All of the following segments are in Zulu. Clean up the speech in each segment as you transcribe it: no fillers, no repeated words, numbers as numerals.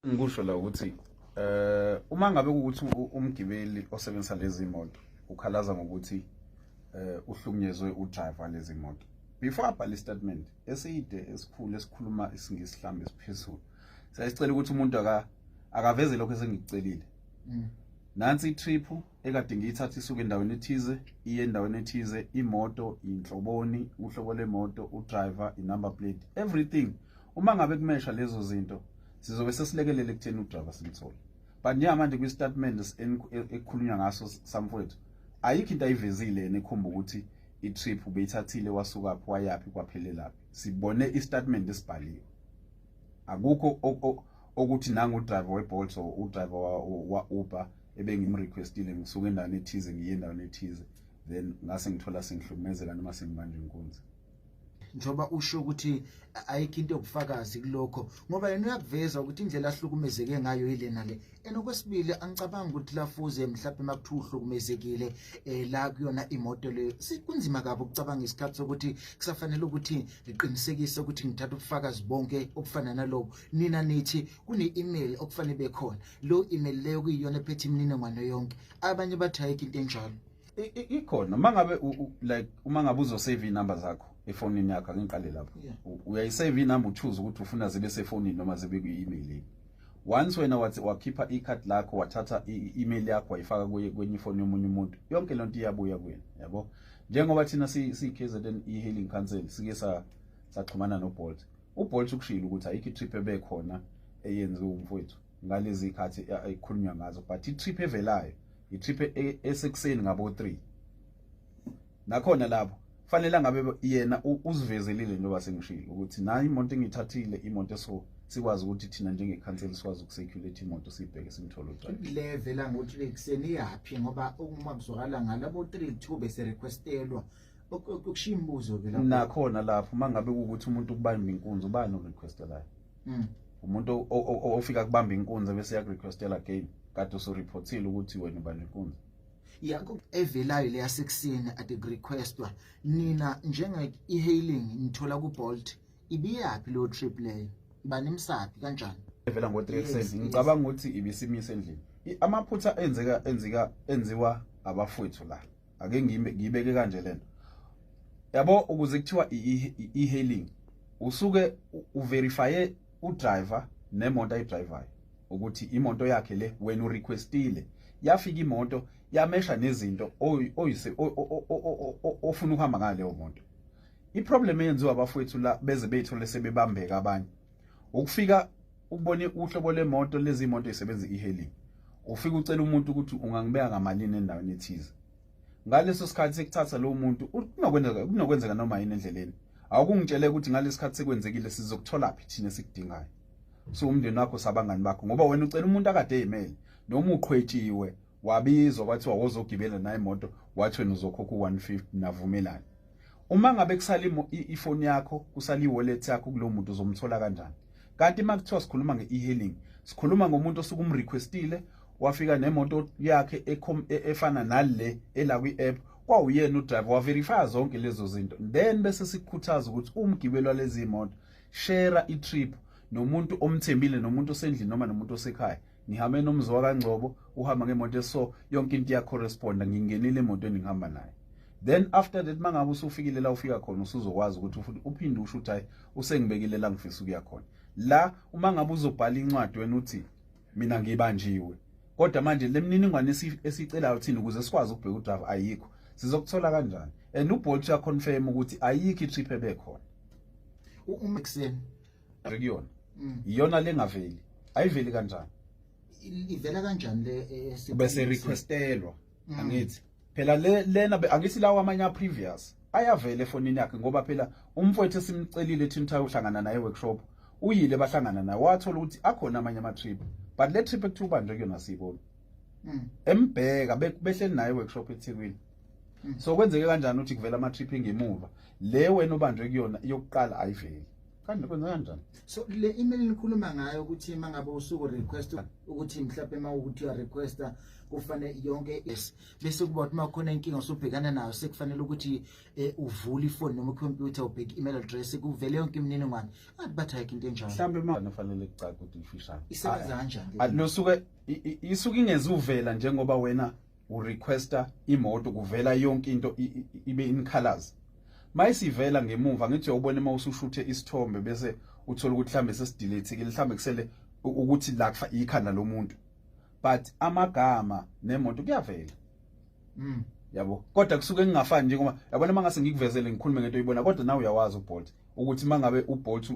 Ngikusho la ukuthi uma ngabe ukuthi umgibeli osebenzisa lezi moto ukhalaza ngokuthi uhlukunyezwe udriver lezi moto, before abhale istatement eside esikhulu esikhuluma isiNgisi mhlambe esiphezulu, siyasicela ukuthi umuntu akaveze lokho esengikucelile. Nansi itrip ekade ngiyithatha isuke endaweni ethize iye endaweni ethize, imoto inhloboni, uhlobo lwemoto, udriver, inumber plate, everything. Uma ngabe kumesha lezo zinto, sizobe sesilekelele ekutheni udriver simthole. But njengamanje kwi-statement ekukhulunywa ngaso samfowethu, ayikho into ayivezile yena ekhomba ukuthi i-trip ubeyithathile wasukaphi wayaphi kwaphelelaphi. Sibone i-statement esibhaliwe, akukho okuthi nangu udriver we-Bolt or udriver wa-Uber ebengimrequestile, ngisuka endaweni ethize ngiye endaweni ethize, then ngase ngithola sengihlukumezeka noma sengibanjwe inkunzi. Njengoba usho ukuthi ayikho into yobufakazi kulokho, ngoba yena uyakuveza ukuthi indlela ahlukumezeke ngayo yilena le. And okwesibili, angicabangi ukuthi lafuze mhlawumbe makuthiwa uhlukumezekile la kuyona imoto leyo, kunzima kabi ukucabanga isikhathi sokuthi kusafanele ukuthi ngiqinisekise ukuthi ngithatha ubufakazi bonke obufana nalobo. Nina nithi kune-email okufanele bekhona, lo email leyo kuyiyona ephethe imininingwane yonke. Abanye bathi ayikho into enjalo. Ikhona. Uma ngabe like uma ngabe uzosave iy'namba zakho efonini yakho, angiqale lapho. Uyayisave inamba, uchoose ukuthi ufuna zibe sefonini noma zibe kwi-email. Once wena wathi wakhipha ikhadi lakho, wathatha i-email yakho, wayifaka kwenye ifoni yomunye umuntu, yonke lento iyabuya kuwena, yabo. Njengoba thina siyi-KZN e-hailing council sike saxhumana noBolt, uBolt ukushilo ukuthi ayikho i-trip ebekhona eyenziwe umfowethu ngalezi zikhathi ekukhulunywa ngazo, but i-trip evelayo i-trip esekuseni ngabo 3. Nakhona lapho fanele ngabe yena uzivezelile, njengoba sengishilo ukuthi nayo imoto engiyithathile, imoto eso sikwazi ukuthi thina njengekhanseli sikwazi ukucirculate imoto, siyibheke, simthole udriver. Le vela ngo-3 ekuseni iyaphi? Ngoba uma kuzwakala ngalabo 3 2 bese requestelwa, okushiya imibuzo-ke lapho. Nakhona lapho, uma ngabe kuwukuthi umuntu ukubamba inkunzi, ubani orequestelayo? Umuntu ofika kubamba inkunzi bese yakurequestela again, kade usureportile ukuthi wena ubamba inkunzi. Ya, evelayo le yasekuseni ade kurequestwa nina njenge e-hailing nithola ku-Bolt, ibiyaphi leyo trip leyo? Iba nimsaphi kanjani? Evela ngo-3 ekuseni, ngicabanga ukuthi ibisimise endlini. Amaphutha enzeka enzika enziwa abafowethu la, ake ngiyibeke kanje lento, yabo. Ukuze kuthiwa e-hailing, usuke uverifye udriver nemoto ayidrivayo ukuthi imoto yakhe le wena urequestile, yafika imoto yamesha nezinto oyise ofuna ukuhamba ngaleyo moto. Iproblem eyenziwa abafowethu la beze beyithole sebebambeka abanye, ukufika ukubone uhlobo lemoto, lezi imoto ezisebenza e-hailing, ufika ucela umuntu ukuthi ungangibeka ngamalini endaweni ethize. Ngaleso sikhathi sekuthatha lowo muntu, kunokwenzeka noma yini endleleni. Awukungitshele ukuthi ngalesi sikhathi sekwenzekile, sizokuthola phi thina esikudingayo? So umndeni wakho, sabangani bakho, ngoba wena ucela umuntu akade eyimele, noma uqhwetshiwe, wabizwa kwathiwa wozogibela naye imoto, wathi wena uzokhokha u-150, navumelana. Uma ngabe kusala ifoni yakho, kusala i-wallet yakho kulowo muntu, uzomthola kanjani? Kanti uma kuthiwa sikhuluma nge-e-hailing, sikhuluma ngomuntu osuke umrequestile, wafika nemoto yakhe efana nale ela kwi-app, kwawuyena udriver, waverifya zonke lezo zinto. Then bese sikukhuthaza ukuthi umgibeli walezi moto, share i-trip nomuntu omthembile, nomuntu osendlini noma nomuntu osekhaya. Ngihambe nomzi wakaNgcobo, uhamba ngemoto eso, yonke into iyacorresponda, ngingenile emotweni, ngihamba naye. Then after that, mangabe usufikile la ufika khona, usuzokwazi ukuthi futhi uphinde usho ukuthi hayi, usengibekile la ngifisa ukuya khona. La uma ngabe uzobhala incwadi wena uthi mina ngibanjiwe, kodwa manje le mininingwane esiyicelayo thina ukuze sikwazi ukubheka udriver ayikho, sizokuthola kanjani? And uBolt uyaconfirm ukuthi ayikho i-trip ebekhona. Uma ekuseni kuyona iyona lengaveli, ayiveli kanjani? Ivela kanjani le Bese requestelwa. Angithi phela le lena angithi lawo amanye a previous ayavela efonini yakhe, ngoba phela umfowethu esimcelile thina ukuthi ayohlangana naye workshop, uyile, bahlangana naye, wathola ukuthi akhona amanye ama trip, but le trip ekuthiwa ubanjwe kuyona siyibona embheka behleli naye workshop eThekwini. So kwenzeke kanjani ukuthi kuvela ama trip engemuva, le wena ubanjwe kuyona yokuqala ayiveli? Kanti kwenza kanjani? So le email nikhuluma ngayo ukuthi mangabe usuku request ukuthi mhlawumbe uma ukuthi uya requesta kufanele yonke, yes, bese kuba ukuthi makhona inkinga usubhekana nayo, sekufanele ukuthi uvule ifoni noma ikhompyutha, ubheke email address, kuvele yonke imininingwane. Athi bathi ayikho into enjalo. Mhlawumbe ma kufanele kucace ukuthi ifishane. Isebenza kanjani? Losuke isuke ingezuvela njengoba wena urequesta imoto, kuvela yonke into ibe in colors. Mayisivela ngemuva, ngithi uyobona uma usushuthe isithombe bese uthola ukuthi mhlambe sesidelete, mhlambe kusele ukuthi la kufa ikhanda lomuntu, but amagama nemoto kuyavela. Yabo, kodwa kusuke kungafani, njengoba yabona mangase ngikuvezele ngikhulume ngento oyibona, kodwa nawe uyawazi uBolt ukuthi mangabe uBolt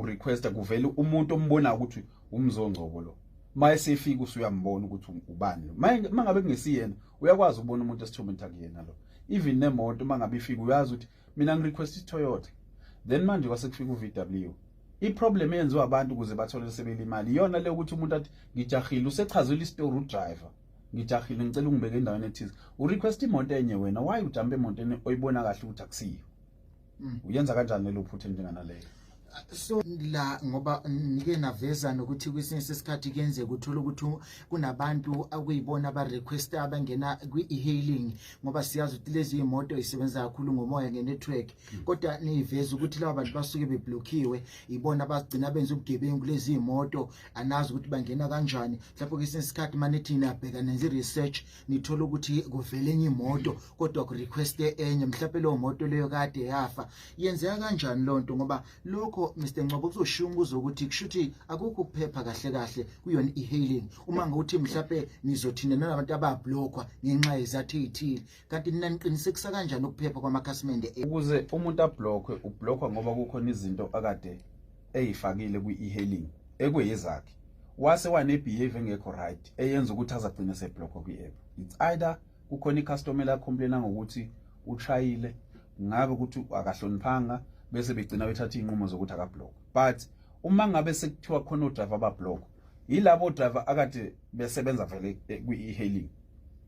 urequesta kuvela umuntu ombonayo ukuthi umzongcobo lo, mayesefika usuyambona ukuthi ubani lo. Mangabe kungesiyena, uyakwazi ukubona umuntu esithombeni akuyena lo. Even nemoto mangabe ifika, uyazi ukuthi mina ngirequest iToyota, then manje kwase kufika uVW. Iproblem eyenziwa abantu ukuze bathole sebelimali iyona le ukuthi umuntu athi ngijahile, usechazela istory udriver, ngijahile, ngicela ungibeke endaweni ethize, urequest imoto enye wena, why ujump emotweni oyibona kahle ukuthi akusiyo? Uyenza kanjani lelo phutha enjenganaleyo? So la ngoba nike naveza nokuthi kwesinye sesikhathi kuyenzeka uthola ukuthi kunabantu akuyibona aba-request abangena kwi-e-hailing, ngoba siyazi ukuthi lezi imoto isebenza kakhulu ngomoya, nge-network, kodwa niyiveza ukuthi laba bantu basuke beblockiwe, ibona abagcina benza ubugebengu kulezi imoto. Anazi ukuthi bangena kanjani. Mhlawumbe kwesinye isikhathi manithi niyabheka, nenza i-research, nithola ukuthi kuvele enye imoto kodwa kurequeste enye, mhlawumbe leyo moto leyo kade yafa. Yenzeka kanjani loo nto? Ngoba lokho, Mr Ngcobo, kuzoshiya umbuzo ukuthi kushuthi akukho ukuphepha kahle kahle kuyona e-hailing, uma ngokuthi mhlawumbe nizothina nalabantu abablockwa ngenxa yezathu ey'thile, kanti nina niqinisekisa kanjani ukuphepha kwamakhasimende? Ukuze umuntu ablockwe, ublockwa ngoba kukhona izinto akade eyifakile kwi-e-hailing ekuyezakhe, wase wane-behavior engekho right eyenza ukuthi azagcine seblockwa kwi-app. It's either kukhona icustomer la complaina ngokuthi ushayile, ngabe ukuthi akahloniphanga, bese begcina bethatha izinqumo zokuthi akablock. But uma ngabe sekuthiwa khona odriver abablock, yilabo driver akade besebenza vele kwi-e-hailing.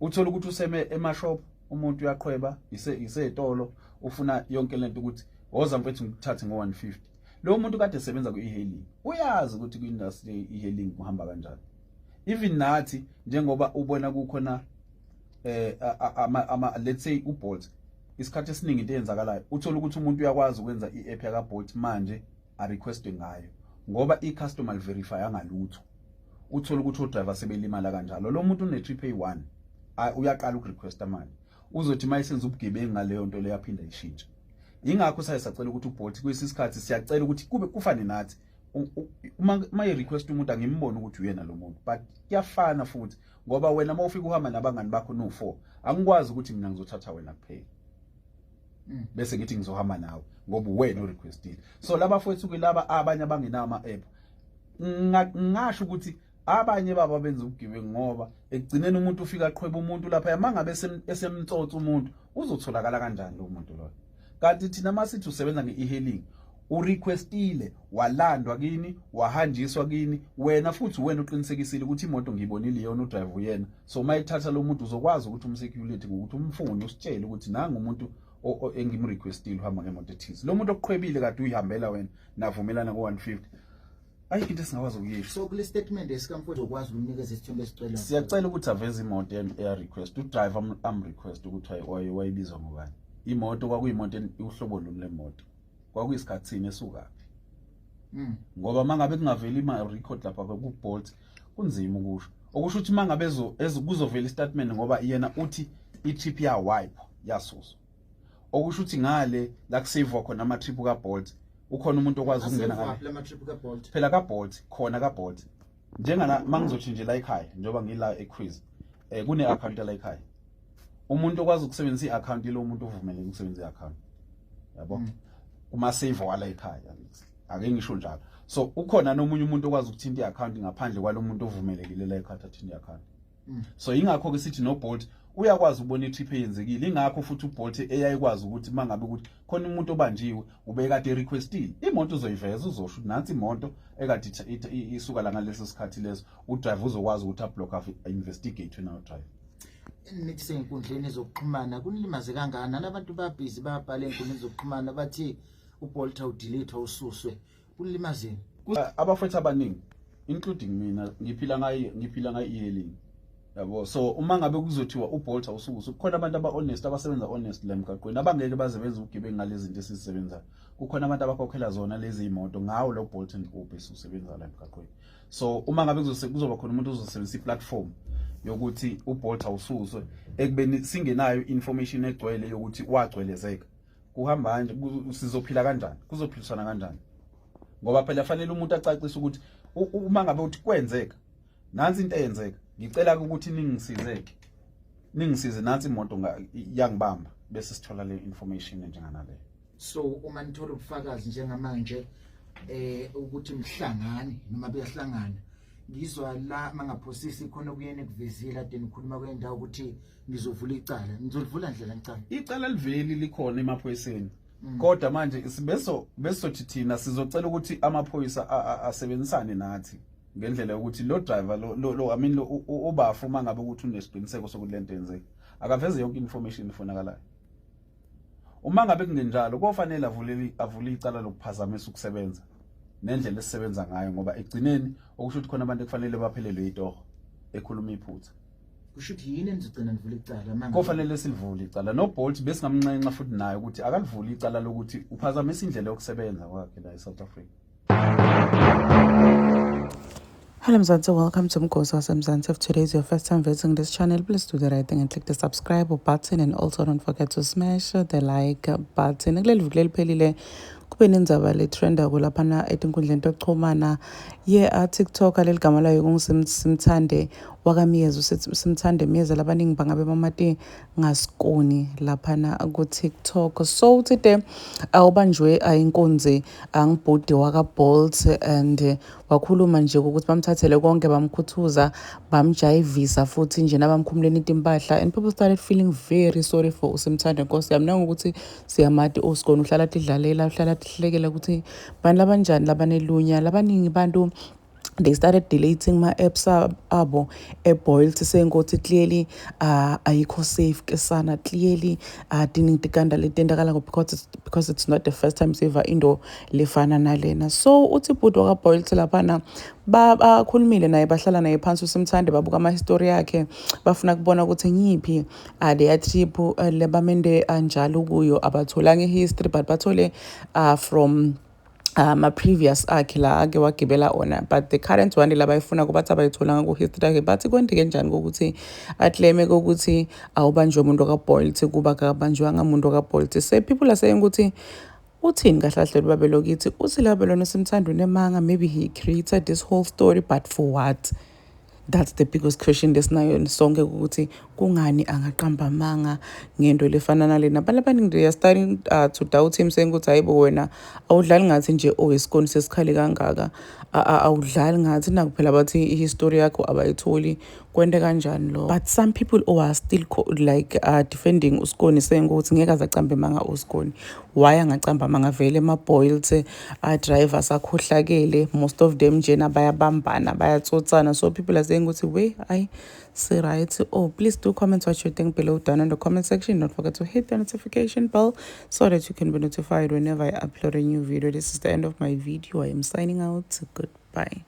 Uthola ukuthi useme emashop, umuntu uyaqhweba iseyitolo, ufuna yonke lento ukuthi woza mfethu ngikuthathe ngo-150. Lo muntu kade esebenza kwi-e-hailing uyazi ukuthi kwi-industry e-hailing kuhamba kanjani. Even nathi, njengoba ubona kukhona ama let's say uBolt, isikhathi esiningi into eyenzakalayo uthola ukuthi umuntu uyakwazi ukwenza i-app yaka Bolt manje a request ngayo, ngoba i-customer verify angalutho. Uthola ukuthi odriver sebelimala kanjalo. Lo muntu une trip eyi-1, uyaqala ukurequesta manje, uzothi mayesenza ubugebengu ngaleyo nto leyo aphinda ishintshe. Ingakho saye sacela ukuthi uBolt kwesinye isikhathi siyacela ukuthi kube kufane nathi, uma i-request umuntu angimboni ukuthi uyena lo muntu, but kuyafana futhi ngoba wena uma ufika uhamba nabangani bakho no-four, angikwazi ukuthi mina ngizothatha wena kuphela bese ngithi ngizohamba nawe ngoba uwena orequestile. So laba fowethu ke laba abanye abangenawo ama-app, ngingasho ukuthi abanye baba benza ubugebengu, ngoba ekugcineni umuntu ufika aqhweba umuntu lapha, mangabe esemtsotsa umuntu, uzotholakala kanjani lo muntu loyo? Kanti thina masithi usebenza nge-e-hailing, urequestile, walandwa kini, wahanjiswa kini, wena futhi wena uqinisekisile ukuthi imoto ngiyibonile iyona, udrive uyena. So uma ethatha lo muntu, uzokwazi ukuthi umsecurity ngokuthi umfune, usitshele ukuthi nangu umuntu engimrequestile uhamba ngemoto ethize. Lo muntu okuqhwebile kade uyihambela wena, navumelana ko-150, ayikho into esingakwazi ukuyisho. So kule statement esikamfowethu uzokwazi ukumnikeza isithombe esicela? Siyacela ukuthi aveze imoto eya-request udriver, am-request ukuthi wayibizwa ngobani imoto, kwakuyimoto uhlobo luni lemoto, kwakuyisikhathini, esukaphi, ngoba mangabe kungaveli ima-record lapha ku-Bolt kunzima ukusho. Okusho ukuthi mangabe kuzovela istatement, ngoba yena uthi i-trip yawipe, yasuswa, okusho ukuthi ngale la kusavwa khona ama-trip ka-Bolt ukhona umuntu okwazi ukungena ngale. Asevaphi lama-trip ka-Bolt? Phela ka-Bolt, khona ka-Bolt, njengana mangizothi nje la ekhaya, njengoba ngila equiz, kune account la ekhaya, umuntu okwazi ukusebenzisa i-account lo muntu uvumeleke ukusebenzisa i-account, yabo, kuma save wala ekhaya, ake ngisho njalo. So ukhona nomunye umuntu okwazi ukuthinta i-account ngaphandle kwalo muntu ovumelekile la ekhaya athinta i-account. So ingakho ke sithi no Bolt uyakwazi ukubona i-trip eyenzekile. Ingakho futhi uBolt eyayikwazi ukuthi mangabe ukuthi khona umuntu obanjiwe ubekade requestile imoto, uzoyiveza, uzosho ukuthi nansi imoto ekade isuka la ngaleso sikhathi leso. Udriver uzokwazi ukuthi ablock, investigate wena udriver. Nithi sey'nkundleni zokuxhumana kunilimaze kangakanani? Abantu babhizi, bayabhala ey'nkundleni zokuxhumana, bathi uBolt awudelete, ususwe, kulimazeni? Abafethu abaningi, including mina, ngiphila ngayo e-hailing, yabo. So uma ngabe kuzothiwa uBolt awusukusu, kukhona abantu aba-honest, abasebenza honest la emgaqweni, abangeke baze benze ubugebengu ngalezi zinto esizisebenzayo. Kukhona abantu abakhokhela zona lezi imoto ngawo lo Bolt and Uber esiwusebenza la emgaqweni. So uma ngabe kuzoba khona umuntu ozosebenzisa i-platform yokuthi uBolt awususwe, ekubeni singenayo information egcwele yokuthi wagcwelezeka, kuhamba kanje, sizophila kanjani? Kuzophilisana kanjani? Ngoba phela fanele umuntu acacise ukuthi uma ngabe uthi kwenzeka nansi into eyenzeka, ngicela ukuthi ningisizeke, ningisize, nansi imoto yangibamba, bese sithola le information njenganaleyo. So uma nithola ubufakazi njengamanje ukuthi mhlangani noma beyahlangana, ngizwa la mangaphosisi khona kuyena ekuvezile ade nikhuluma kwendawo ukuthi ngizovula icala, nizolivula ndlela ngicala? Icala liveli likhona emaphoyiseni, kodwa manje sibeso besothi thina sizocela ukuthi amaphoyisa asebenzisane nathi ngendlela yokuthi lo driver lo, I mean lo ubafu, uma ngabe ukuthi unesiqiniseko sokuthi lento yenzeka, akaveze yonke information efunakalayo. Uma ngabe kungenjalo, kofanele avule icala lokuphazamisa ukusebenza nendlela esisebenza ngayo, ngoba ekugcineni okusho ukuthi khona abantu ekufanele baphelelwe itoho ekhuluma iphutha. Kusho ukuthi yini enizogcina nivula icala Kofanele silivule icala. NoBolt besingamnxenxa futhi naye ukuthi akalivule icala lokuthi uphazamisa indlela yokusebenza kwakhe la eSouth Africa. Hello Mzansi, welcome to Mgosi waseMzansi. If today is your first time visiting this channel, please do the right thing and click the subscribe button and also don't forget to smash the like button. Kuleli viki leliphelile kube nendzaba le-trendako laphana etinkundleni tokuchumana ye-TikTok, leli gama layo kunguSimthande wakaMiyeza, Simthande Miyeza, labaningi bangabe bamati ngasikoni laphana ku-TikTok. So uthite awubanjwe inkunzi angibhudi waka-Bolt and wakhuluma nje ukuthi bamthathele konke, bamkhuthuza, bamjayivisa futhi nje nabamkhumuleni timpahla, and people started feeling very sorry for uSimthande, nkosi yami, nangokuthi siyamati uSikoni uhlala tidlalela, uhlala tihlekela ukuthi bantu labanjani labanelunya. Labaningi bantu, they started deleting ma-apps abo e-Bolt, saying ukuthi clearly ayikho safe ke sana, clearly tiningi tikanda letentakala because it's not the first time siva into lefana nalena. So uthi bhuti waka-Bolt laphana bakhulumile naye, bahlala naye phansi uSimthande, babuka ama-history yakhe, bafuna kubona ukuthi ngiyiphi leya trip lebamende anjalo kuyo. Abatholanga i-history, but bathole from ama-previous akhe la ake wagibela ona, but the current one labayifuna kubathi abayitholanga ku-history yakhe. Bathi kwenteke njani kokuthi aclaime kokuthi awubanjwe umuntu waka-Bolt, kuba akabanjwanga umuntu waka-Bolt? So people are saying ukuthi uthini kahle kahle lo babe? Uthi labe lona Simthanda unemanga, maybe he created this whole story, but for what? That's the biggest question lesinayo sonke, ukuthi kungani angaqamba amanga ngento lefana nalena. Abantu abaningi, they are starting to doubt him, saying ukuthi hayibo, wena awudlali ngathi nje, owesikoni sesikhali kangaka, awudlali ngathi naku phela, bathi i-history yakho abayitholi, kwente kanjani lo? But some people who are still like defending uSikoni, saying ukuthi ngeke aze acambe amanga uSikoni. Why angacamba amanga vele? Ama-Bolt drivers akhohlakele, most of them njena bayabambana, bayatsotsana. So people are saying ukuthi we ayi si-right. Oh, please do comment what you think below down in the comment section. Don't forget to hit the notification bell so that you can be notified whenever I upload a new video. This is the end of my video. I am signing out. Goodbye.